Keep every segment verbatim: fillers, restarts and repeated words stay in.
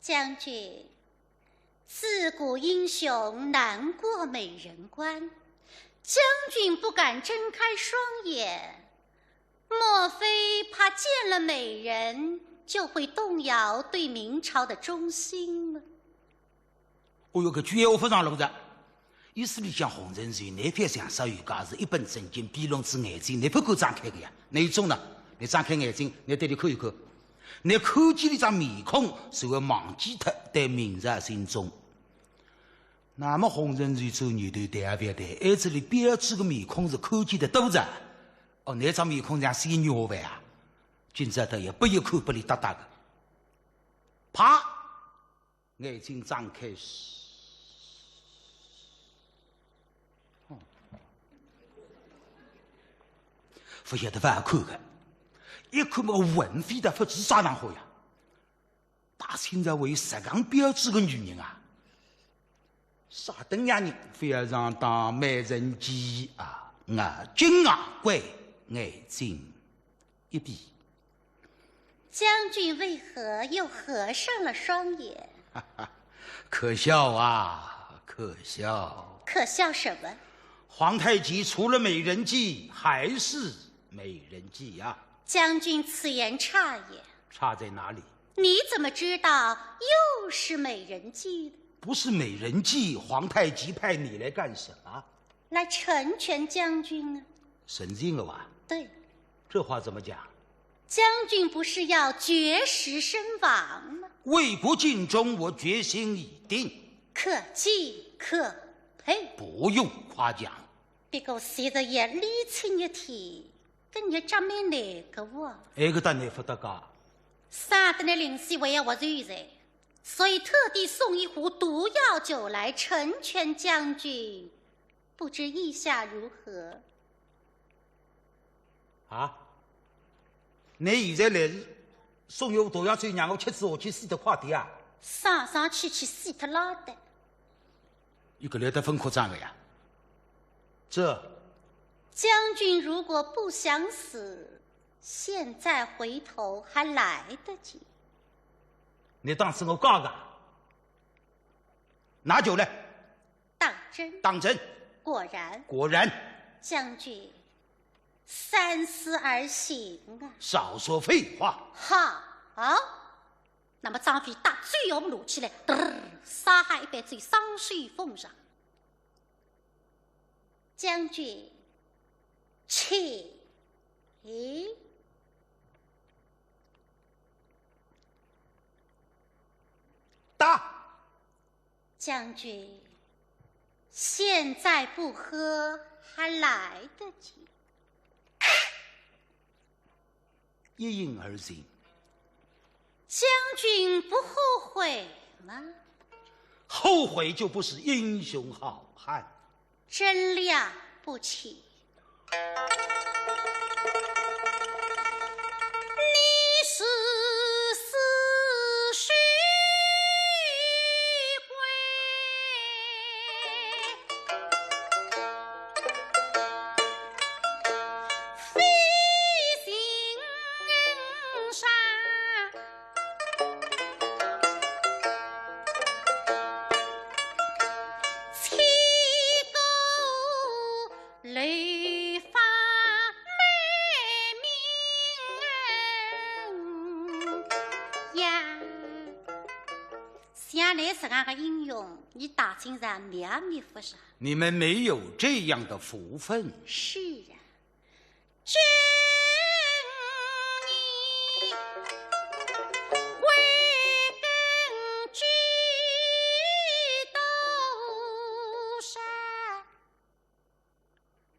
将军，自古英雄难过美人关，将军不敢睁开双眼，莫非怕见了美人就会动摇对明朝的忠心吗？ 哦哟，搿句闲话勿上路哉。意思里向洪承畴，倷覅像煞有介事，一本正经闭拢仔眼睛，倷勿敢张开个呀。哪一种呢？倷张开眼睛，倷对伊看一看，倷看见伊张面孔，就会忘记脱对明朝忠心。那么洪承畴转念头，对也覅对，哀子里标致个面孔是看见得多哉。哦，倷张面孔像死人肉饭啊，今朝倒也勿要看拨伊搭搭个。啪！ 眼睛张开，哦，勿晓得勿好看个，一看么魂飞得勿知啥场化呀。大清朝还有实梗标致个女人啊？啥等样人，覅上当美人计啊！啊，金啊，关眼睛一闭。 将军为何又合上了双眼？可笑啊，可笑。可笑什么？皇太极除了美人计，还是美人计呀。将军此言差也。差在哪里？你怎么知道又是美人计呢？不是美人计，皇太极派你来干什么？ 来成全将军啊。成全我啊？对。这话怎么讲？将军不是要绝食身亡吗？为国尽忠，我决心已定。可敬可佩。不用夸奖。不过现在夜里请一天，跟你讲没那个话。哎，搿搭倷勿搭界。啥等倷临死还要活受罪，所以特地送一壶毒药酒来成全将军。 不知意下如何？啊？倷现在来是送药毒药酒让我吃仔下去死得快点啊？上上去去死脱拉倒。伊搿来得分科长个呀？这……将军如果不想死，现在回头还来得及。倷当是我假个啊？拿酒来。 当真？当真。果然？果然。将军，三思而行啊。少说废话。好。那么张飞搭酒要拿起来，嘚儿，撒下一杯酒，双手奉上。将军，请。搭。 将军，现在不喝还来得及。一饮而尽。将军不后悔吗？后悔就不是英雄好汉。 真了不起。你是死水鬼，非行善。 千古流芳满名呀。像倷实梗个英雄，伲大清朝灭也灭勿着。你们没有这样的福分。是呀。 君你会根据多少？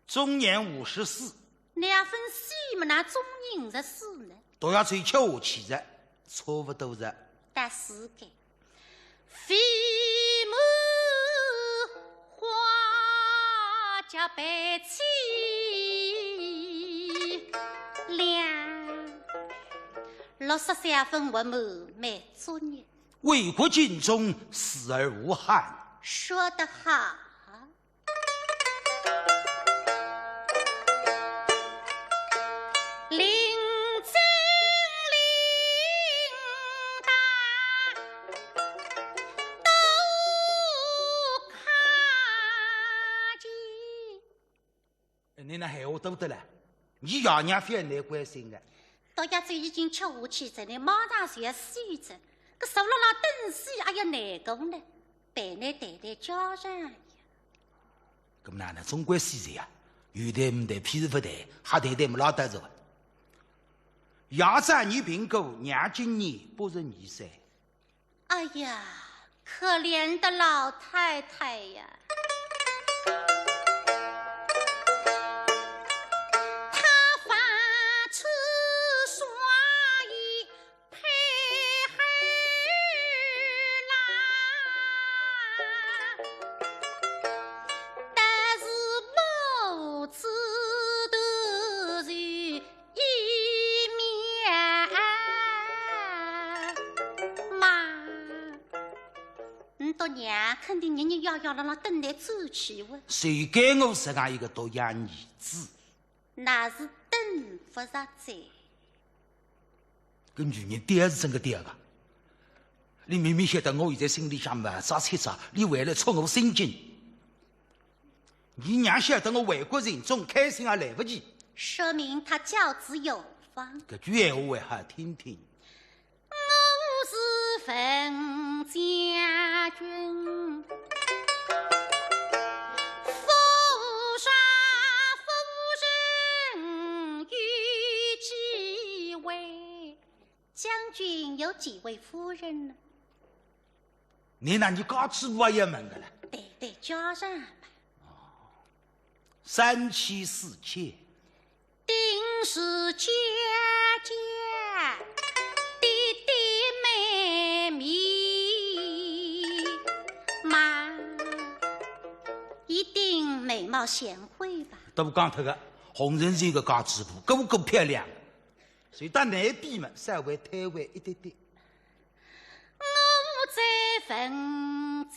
终年五十四。倷要分析么，哪终年五十四呢？毒药酒吃下去哉，差勿多哉。但是个， 飞满花甲白起亮，六十三分活满满足日。为国尽忠，死而无憾。说得好。 临阵领大倷哪闲话多得来？倷爷娘非要倷关心个。毒药酒已经吃下去哉，倷马上就要死哉，搿坐辣辣等死，哎呀，难过呢，陪倷谈谈家常呀。搿么哪能，总归死哉呀？有谈没谈，譬如勿谈，瞎谈谈么拉倒哉。爷早年病故，娘今年八十二岁。 哎呀，可怜的老太太呀！她发出双眼配孩儿啦，但是母子都是 一面。妈，倷笃娘肯定日日夜夜辣辣等倷转去哇。谁给我这样一个独养儿子？那是等勿着哉。搿女人刁是真个刁啊！倷明明晓得我现在心里向嘛啥气啥，倷还来戳我心经。 倷娘晓得我回国寻宗，开心也来勿及。说明她教子有方。搿句闲话还好听听。我是文家军，父上夫人有几位？将军有几位夫人呢？ 倷哪，倷家主婆也问个了？对对，家人嘛。三妻四妾。定是姐姐的弟妹妹嘛，一定美貌贤惠吧？都讲脱个，洪承恩个家主婆，个个漂亮。 所以搭倷比嘛，稍微推扳一点点。我在文家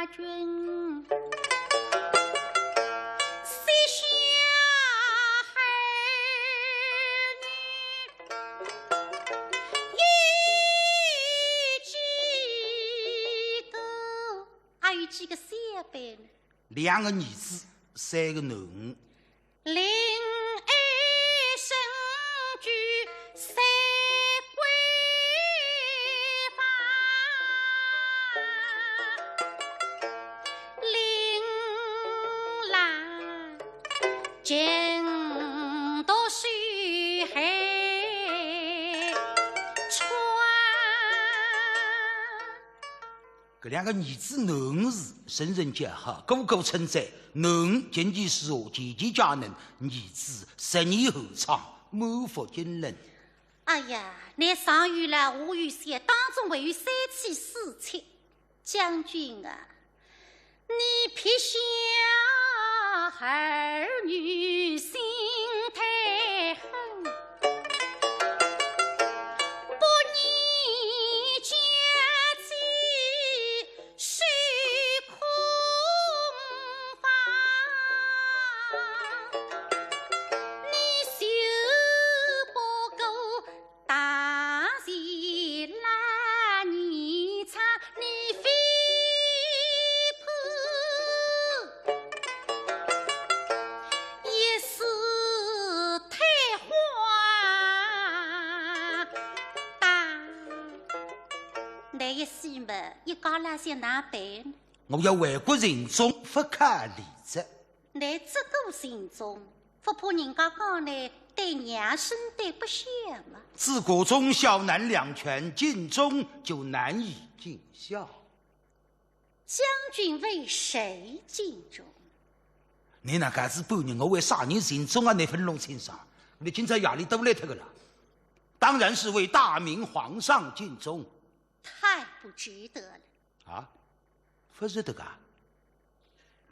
军，膝下孩儿有几个？还有几个小辈呢？两个儿子，三个囡儿。 令爱身居三闺房，令郎尽读书海川。 搿两个儿子囡儿是人人皆好，个个称赞，囡儿琴棋书画，件件皆能，儿子十年寒窗，满腹经纶。哎呀，倷上有老，下有小，当中还有三妻四妾。将军啊， 你撇下儿女心太狠，不念家计守空房，你就不过 大钱拉年差，你非怕一世太荒唐。倷一死么，一家老小哪办呢？我要回国寻宗，勿靠俚哉。 倷只顾寻宗，勿怕人家讲倷对娘生对不孝吗？自古忠孝难两全，尽忠就难以尽孝。将军为谁尽忠？倷哪哼是半日，我为啥人尽忠啊？倷勿弄清爽，倷今朝夜里多累脱个了。当然是为大明皇上尽忠。太不值得了。啊？勿值得个？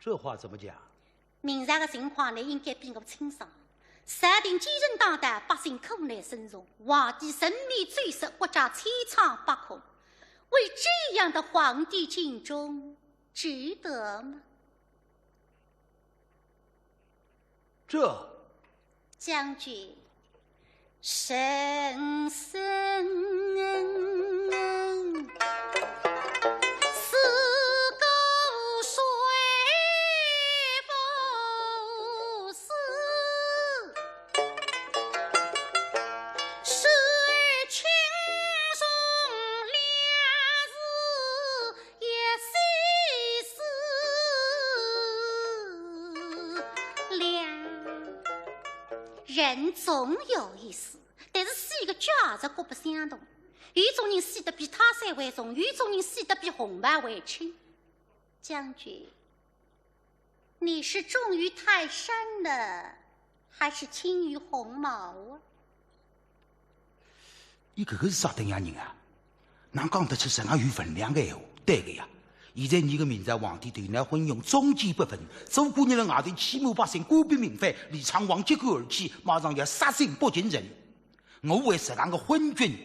这话怎么讲？明朝个情况，倷应该比我清爽。朝廷奸臣当道，百姓苦难深重，皇帝沉迷酒色，国家千疮百孔，为这样的皇帝尽忠，值得吗？这 将军，人生是个说不是人总有一死，但是死个价值各不相同。有种人死得比泰山还重，有种人死得比红袍还轻。将军，你是重于泰山呢，还是轻于鸿毛啊？ 伊搿个是啥等样人啊？哪讲得出实梗有分量个闲话？对个呀，现在伲个明朝皇帝头脑昏庸，中间不分，做官人辣外头欺瞒百姓，官逼民反，李昌旺揭竿而起，马上要杀进北京城。我为实梗个昏君，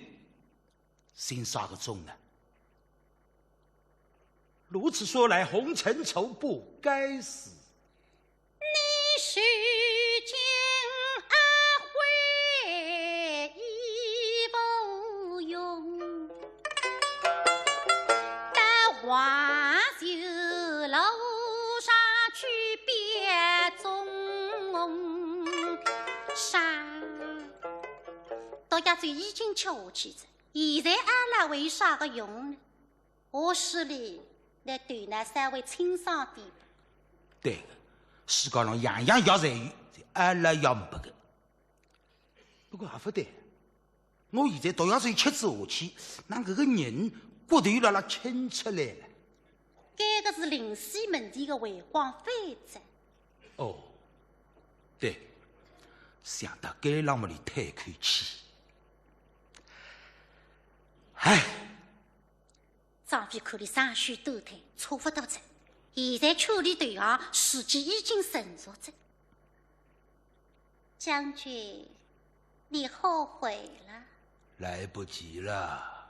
寻啥个种呢？如此说来，红尘愁不该死。 你须将阿辉一步用，到黄泉路上去别种山。毒药酒已经吃下去哉，现在阿拉还有啥个用呢？ 我说俚，拿头脑稍微清爽点吧。对个，世界上样样药侪有，就阿拉药没个。不过也勿对，我现在毒药酒吃仔下去，哪搿个人骨头辣辣沁出来了？搿个是灵犀门前个回光返照。哦，对，想到该浪么里叹口气。唉， 张飞看俚双手抖脱，错勿到哉。现在劝俚投降，时机已经成熟哉。将军，你后悔了？来不及了。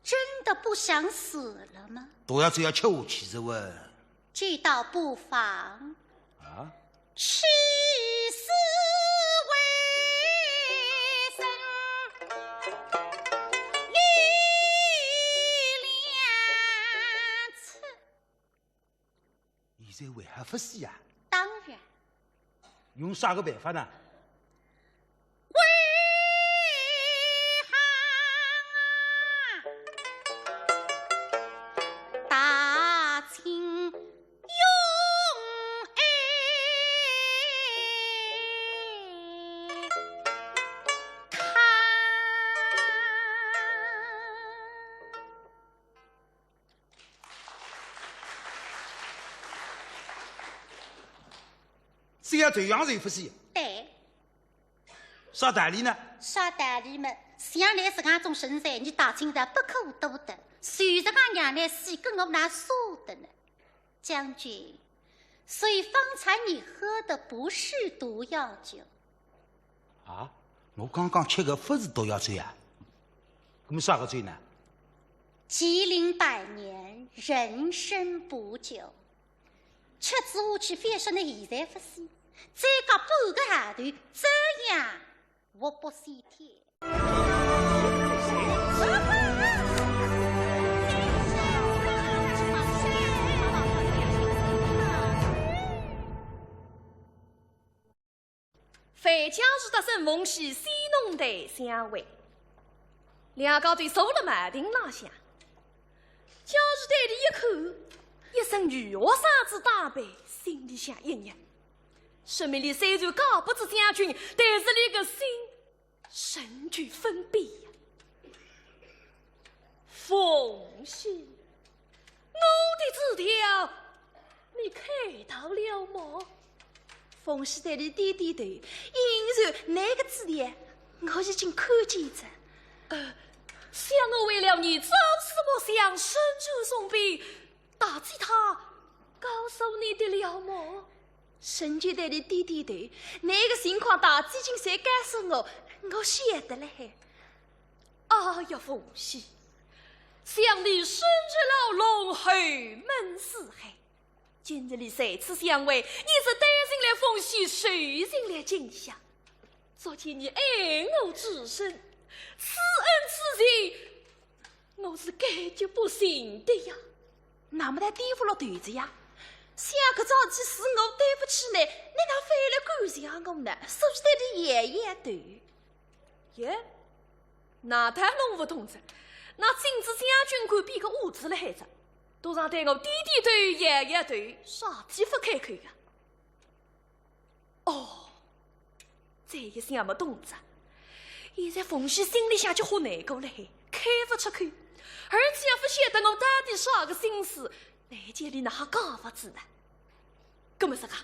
真的不想死了吗？毒药酒要吃下去哉喂。 这倒不妨。啊？视死为生，有两策。现在还好勿死啊？当然。用啥个办法呢？ 归行啊，大清用爱看。 只要投降就勿死？对。啥道理呢？啥道理嘛？像倷实梗种人才，伲大清朝不可多得，就是讲让倷死，跟我哪舍得呢？将军，所以方才你喝的不是毒药酒。啊？我刚刚吃个勿是毒药酒呀？那么啥个酒呢？吉林百年人参补酒。 吃仔下去，反说倷现在勿死，再隔半个号头，照样活不死天。樊家树搭沈凤喜戏弄台相会，两家头坐辣茅亭浪向。家树对俚一看，一身女学生子打扮，心里向一热，说明俚虽然嫁勿仔将军，但是俚个心仍旧勿变呀。凤喜， 我的纸条，你看到了么？凤喜对俚点点头，应是倷个纸条，我已经看见哉。呃，想我为了你朝思暮想，忍辱重病，大姐她告诉你的了么？沈黛对俚点点头，倷个情况大姐已经侪告诉我，我晓得了嘿。哎呀，凤喜，想你身在牢笼，后门似海。今日里再次相会，你是担尽了风险，受尽了惊吓。足见你爱我至深，此恩此情，我是感激不尽的呀。那么倷对勿落头子呀？想搿桩事体是我对勿起倷，倷哪反来感谢我呢？所以对俚摇摇头。 耶，那倒弄勿懂哉。那金子将军官比个武子了海哉，都让对我点点头、摇摇头，啥体勿开口呀？哦，再一想么懂哉，现在凤喜心里向就好难过了，开勿出口，而且也勿晓得我到底啥个心思，难见俚哪哈讲法子呢？搿么实梗，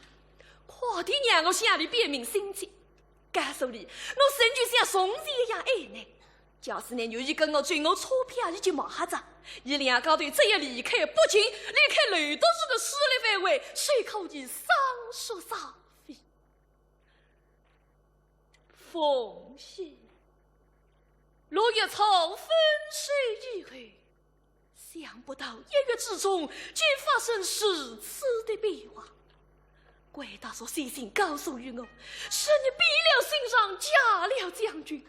快点让我向俚表明心迹，告诉俚，我仍旧像从前一样爱俚。假使俚愿意跟我走，我钞票已经买好哉，伲两家头只要离开北京，离开楼都市的势力范围，就可以双宿双飞。 凤喜，陆玉初分手以后，想不到一月之中竟发生如此的变化。怪大叔写信告诉于我，说你变了心肠，嫁了将军。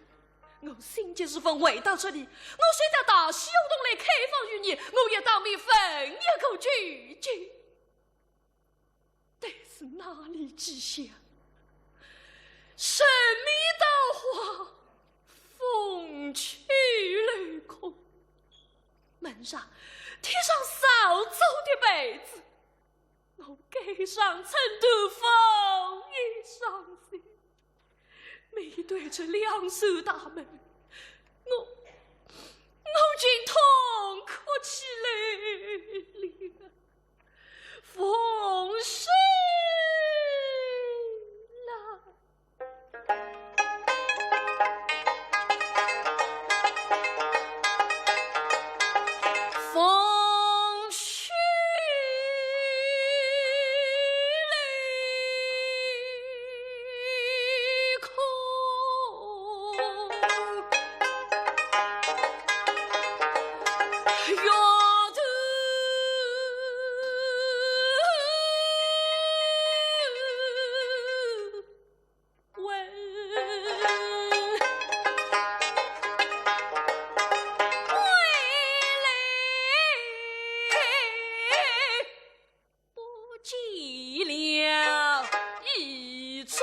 我心急如焚回到这里，我虽到大西胡同来开房于你，我也当面问一个究竟。 但是哪里知晓，人面桃花，凤去楼空。门上贴上少做的被子，我盖上春暖风也伤心。面对着两扇大门，我，我竟痛哭起来了。 凤喜啦，凤喜泪空。 不见了一种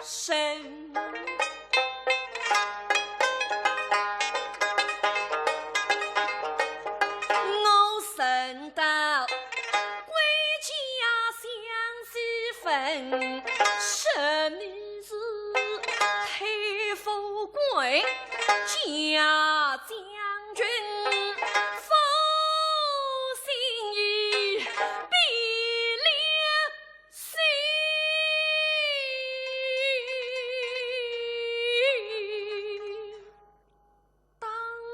神。我寻到归家乡几分，说你 是太傅贵家将军，负心已变了心。 当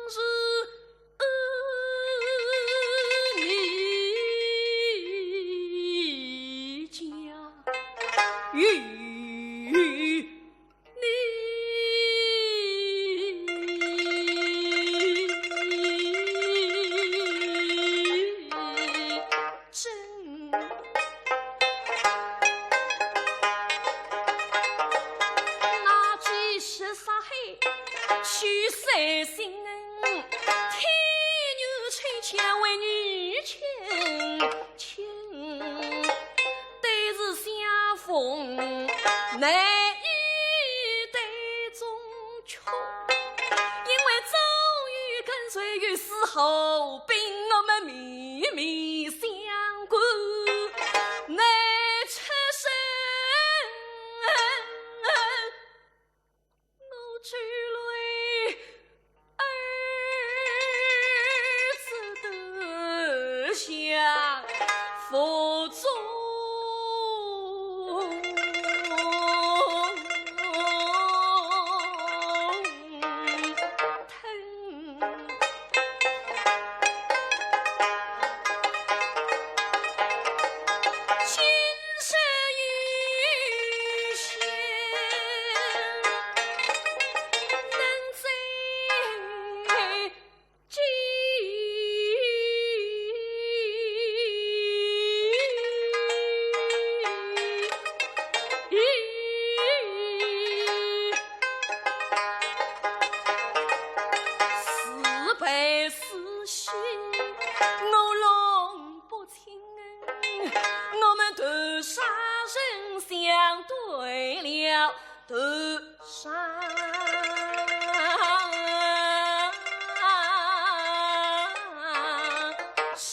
时你家有你真 那几世杀害，去世心恩，天女吹枪为你请亲，对是相逢，难以对中穷。 因为早已跟随于司后兵，我们秘密相关，难出声。我追随儿子的相府中。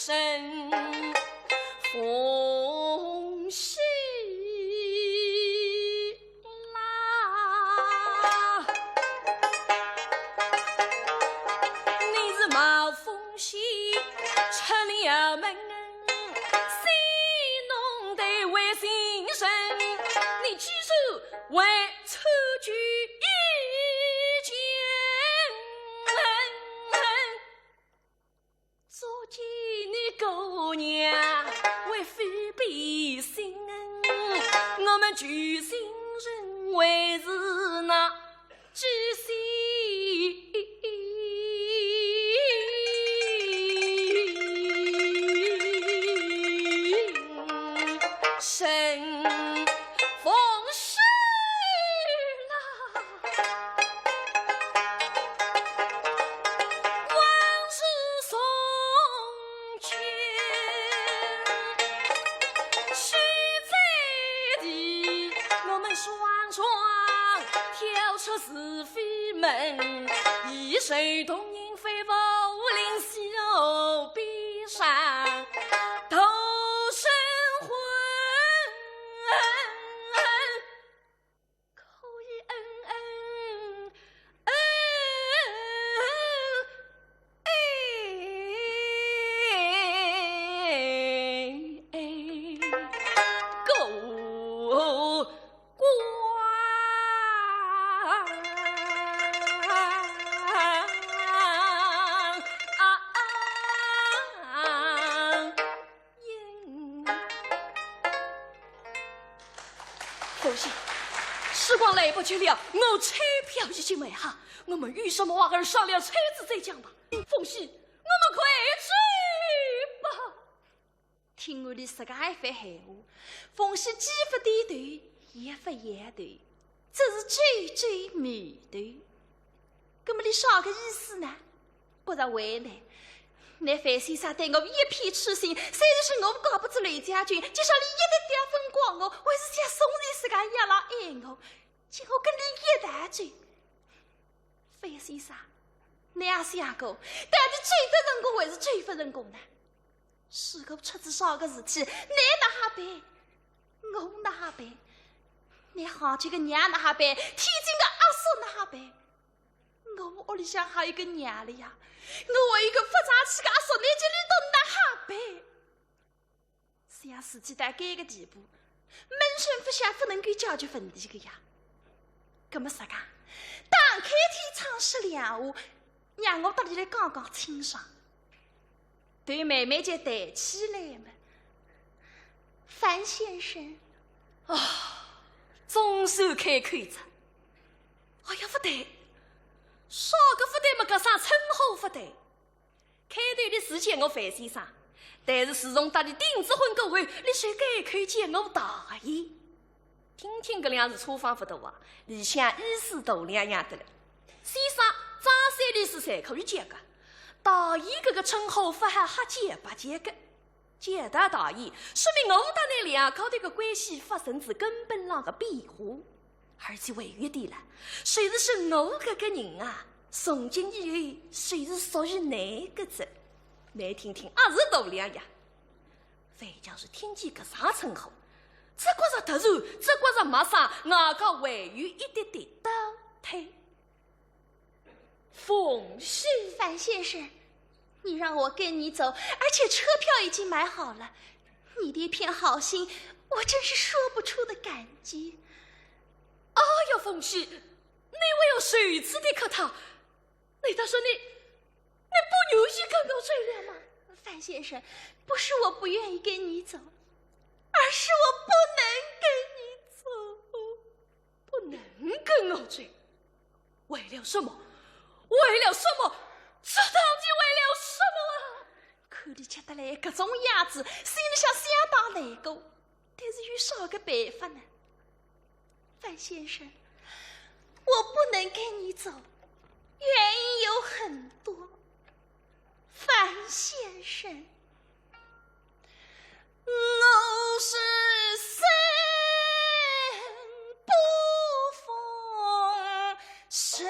凤喜啦，你是冒风险出了门，戏弄得为情深，你居然为出去一见。 昨天你姑娘为父背信，我们求情人为是那知心人。 往事从前，许在提，我们双双跳出是非门，一首同音非武林西湖边上，独生魂。 可以恩恩恩恩过关。凤喜，时光来不及了，我车票已经买好，我们有什么话儿商量车子再讲吧。凤喜，我们快去吧。听完俚实梗一番闲话，凤喜既勿点头，也勿摇头，只是皱皱眉头。 搿么俚啥个意思呢？觉着为难，乃樊先生对我一片痴心，虽然是我嫁勿出刘家军，至少俚一点点勿怪我，还是像从前实梗一样来爱我，叫我跟俚一道走。樊先生，倷也想过，到底走得成功还是走勿成功呢？如果出仔啥个事体，倷哪哈办？我哪哈办？倷杭州个娘哪哈办？天津个阿叔哪哈办？ 我屋里向还有个娘了呀，我还有个勿争气个阿叔，倷叫俚笃哪哈办？想事体到搿个地步，闷声勿响勿能够解决问题个呀。搿么实梗，打开天窗说亮话，让我搭俚来讲讲清爽。 对慢慢叫抬起来嘛。樊先生。啊，总算开口哉。哎呀，勿对，啥个勿对嘛？搿声称呼勿对。开头俚是叫我樊先生，但是自从搭俚订仔婚过后，俚就改口叫我大爷。 听听搿两字差方勿大啊，里向意思大两样得了。先生、张三、李四侪可以叫个，大爷搿个称呼勿好瞎叫白叫个。叫到大爷，说明我搭倷两家头个关系发生仔根本浪个变化。而且还有一点了，就是说我搿个人啊，从今以后就是属于倷个哉。倷听听，也是大两样。 樊家树听见搿声称呼，只觉着突然，只觉着陌生，外加还有一点点倒退。凤喜。樊先生，你让我跟你走，而且车票已经买好了，你的一片好心，我真是说不出的感激。哎呀，凤喜，你为何如此的客套？难道说你 你不愿意跟我走了吗？樊先生，不是我不愿意跟你走，而是我不能跟你走。不能跟我走？为了什么？为了什么？这到底为了什么啊？看你急得来搿种样子，心里向相当难过，但是有啥个办法呢？ 樊先生，我不能跟你走，原因有很多。樊先生，我是生不逢时。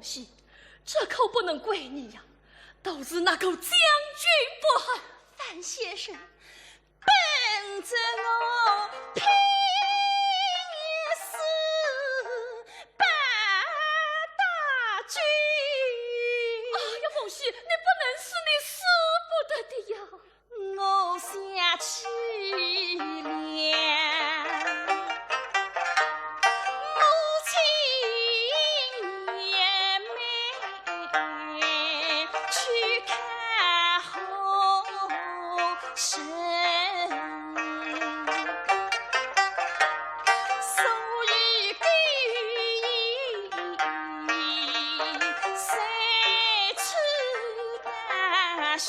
是，这可不能怪你呀，都是那个将军不好。樊先生，本着我拼死报答君。哎呀，凤喜，你不能死，你死不得的呀。 我想起了母亲年迈去看后生，所以对你再次感谢。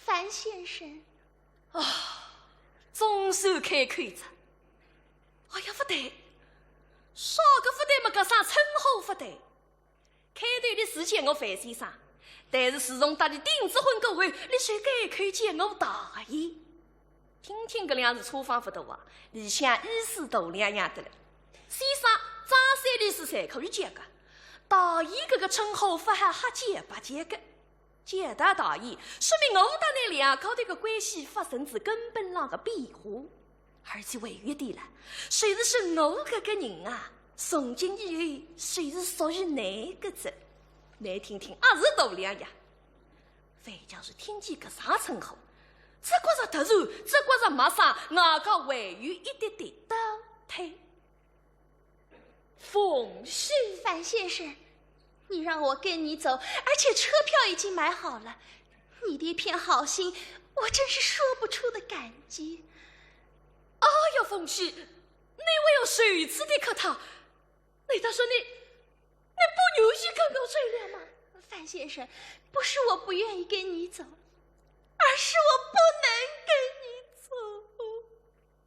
樊先生。啊，总算开口哉。哎呀，勿对，啥个勿对嘛，搿声称呼勿对。开头的时间我樊先生，但是自从搭俚订仔婚过后，俚就改口叫我大爷。听听搿两字差勿多啊，里向意思大两样的了。先生、张三、李四侪可以叫个，大爷搿个称呼勿好瞎叫八叫个。 叫大爷，说明我搭俚两家头个关系发生仔根本浪个变化。而且还有一点了，就是说我搿个人啊，从今以后就是属于倷个哉。倷听听，阿是大两样？樊家树听见搿声称呼，只觉着突然，只觉着陌生，外加还有一点点倒退。 凤喜。樊先生，你让我跟你走，而且车票已经买好了。你的一片好心，我真是说不出的感激。哎呀，凤喜，你为我如此的客套，难道说你，你不愿意跟我走了吗？樊先生，不是我不愿意跟你走，而是我不能跟你走。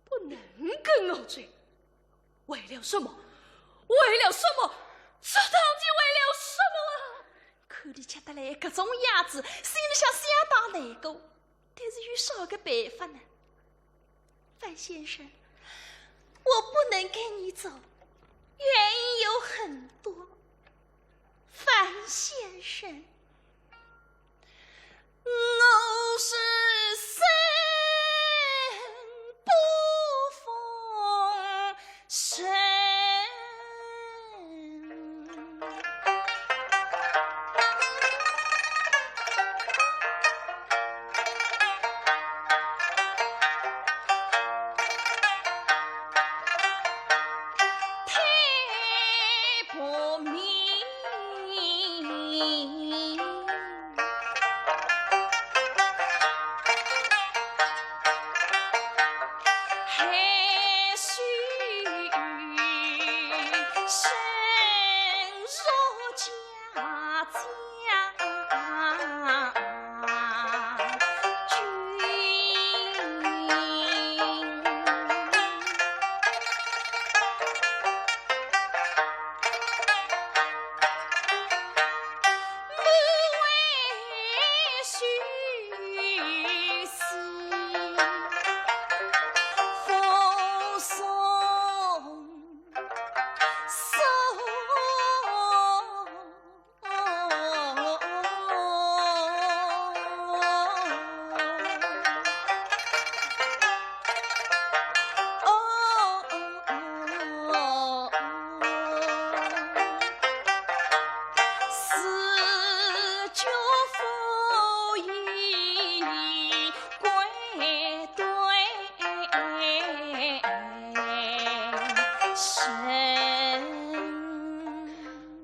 不能跟我走？为了什么？为了什么？这到底为了什么啊？看你急得来搿种样子，心里向相当难过，但是有啥个办法呢？樊先生，我不能跟你走，原因有很多。樊先生， 我是生不逢时。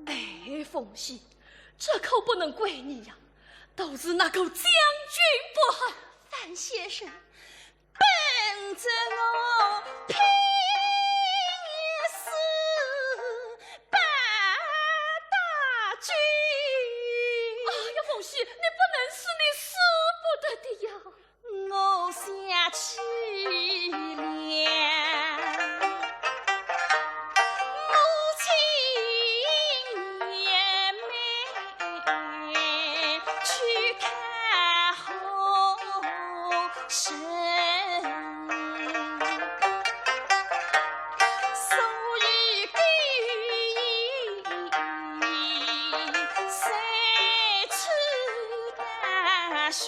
哎，凤喜，这可不能怪你呀，都是那个将军不好。樊先生，本着我拼一死报答君。哎呀，凤喜，你不能死，你死不得的呀。 我想起了母亲年迈，去看后生，所以必须随处探寻。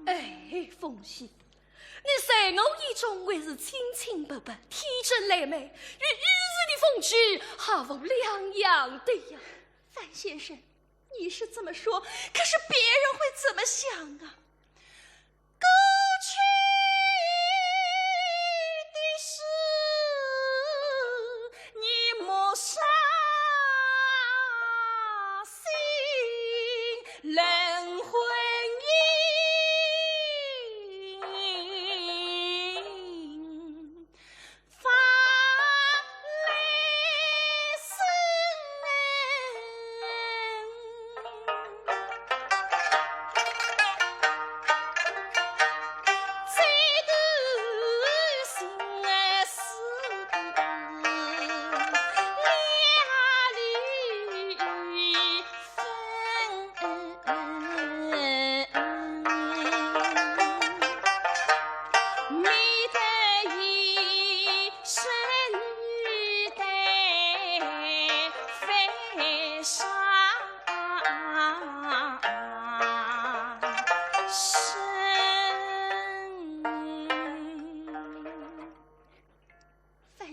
哎，凤喜，你在我眼中还是清清白白、天真烂漫，与以前的凤喜毫无两样的呀。樊先生，你是这么说，可是别人会怎么想啊？ 过去的事，你莫伤心，冷婚姻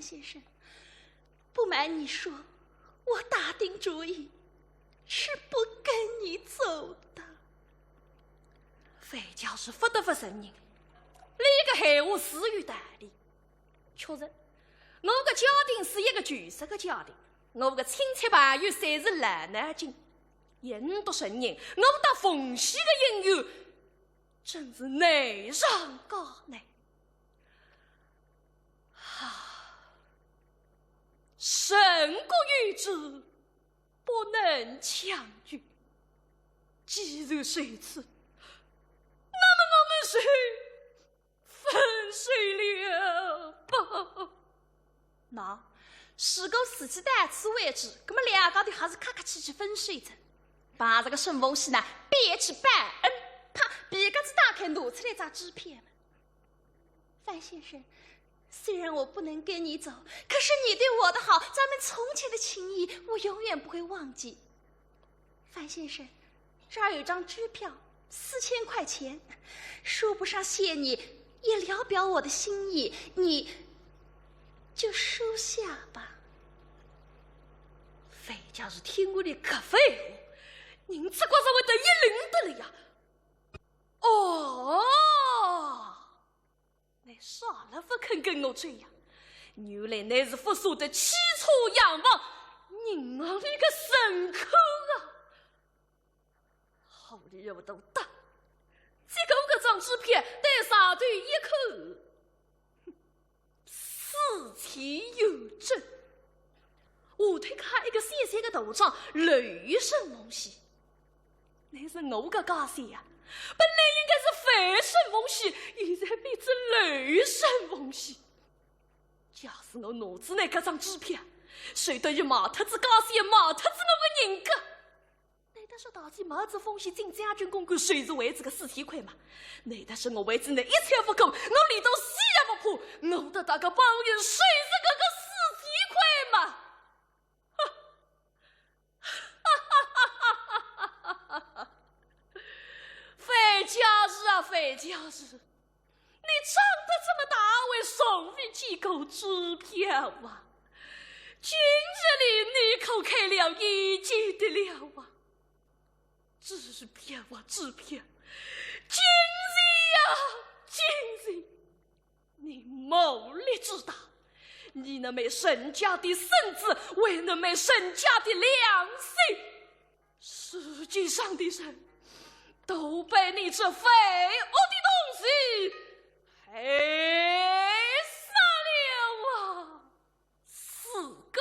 先生，不瞒你说，我打定主意是不跟你走的。范家树勿得勿承认，俚个闲话是有道理。确实，我个家庭是一个旧式个家庭，我个亲戚朋友侪是老南京，也呒不承认我搭凤喜个姻缘真是难上加难。 啊，人各有志，不能强求。既然如此，那么我们就分手了吧。那，如果事体到此为止，那么两家头还是客客气气分手哉。把这个沈凤喜呢，别去报恩，啪，皮夹子打开，拿出来一张支票嘛。 范先生，虽然我不能跟你走，可是你对我的好，咱们从前的情谊，我永远不会忘记。范先生，这儿有张支票，四千块钱，说不上谢你，也聊表我的心意，你就收下吧。范家树听完俚搿番闲话，人只觉着会得一愣得了呀。哦， 倷啥了勿肯跟我走呀？原来倷是勿舍得汽车洋房银行里个存款啊！好里糊涂的，结果搿张支票对上头一看，哼，四千有整。 下头刻一个小小个大章，楼沈凤喜。倷说我个家小呀，本来应该是范沈凤喜，现在变成楼沈凤喜。假使我拿仔倷搿张支票，就等于卖脱仔家小，卖脱仔我个人格。 难道说大姐买仔凤喜进将军公馆，就是为仔搿四千块吗？难道说我为仔倷一切勿顾，我连到死也勿怕，我搭大家朋友，就是搿个四千块吗？范家树啊，范家树， 你长得这么大，为从未见过支票啊？今日里你可开了眼界的了啊？支票啊，支票！今日呀，今日！你谋略之大，你能没人家的身子，还能没人家的良心。 世界上的人都被你这匪恶的东西害死了啊！死狗！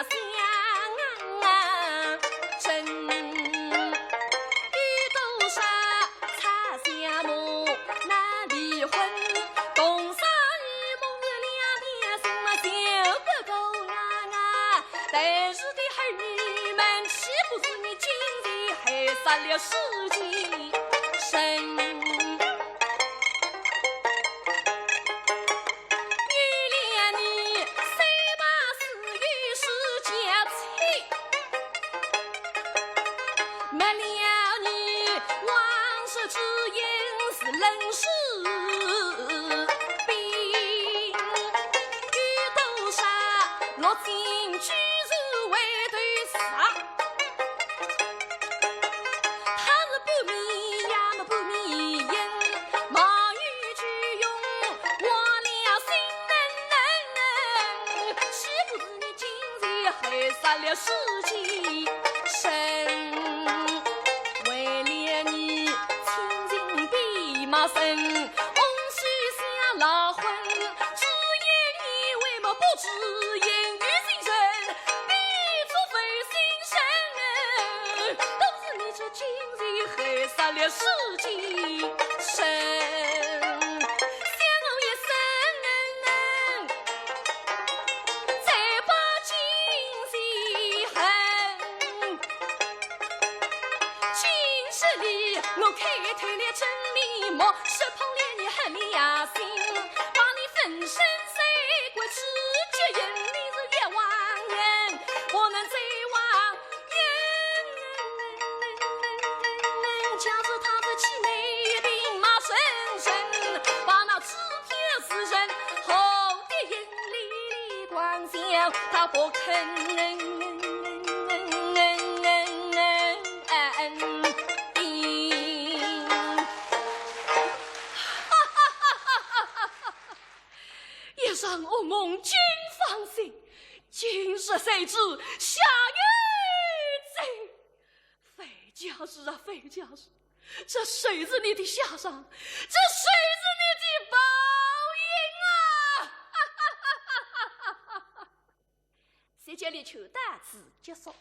相争，有多少吵相骂难离婚，同生儿母两条心嘛，像个狗啊啊。但是的儿女们，岂不是你今日害煞了世间人？ 有两年，三八四有时节气，没两年，王室之音是冷世兵，有多少落进居住为头杀。 他是半面也没半面人，忙于去用我了心能能，岂不是你今日害煞了世间人？为了你亲情比马生，翁婿想老婚，只因你为么不知言语情深，比作负心人。 都是你这今日害煞了世间人，想我一生，再把今日恨。今日里我开透了真面目，识破了你黑良心，把你粉身碎骨，除绝人，你是冤枉人，不能再枉 假使他是欺瞒兵马成人，把那支票之人，好的银里里光想他不肯。一场噩梦惊方醒，今日谁知下有罪。 樊家树啊，樊家树，这谁是你的下场？这谁是你的报应啊？这节里就到此结束。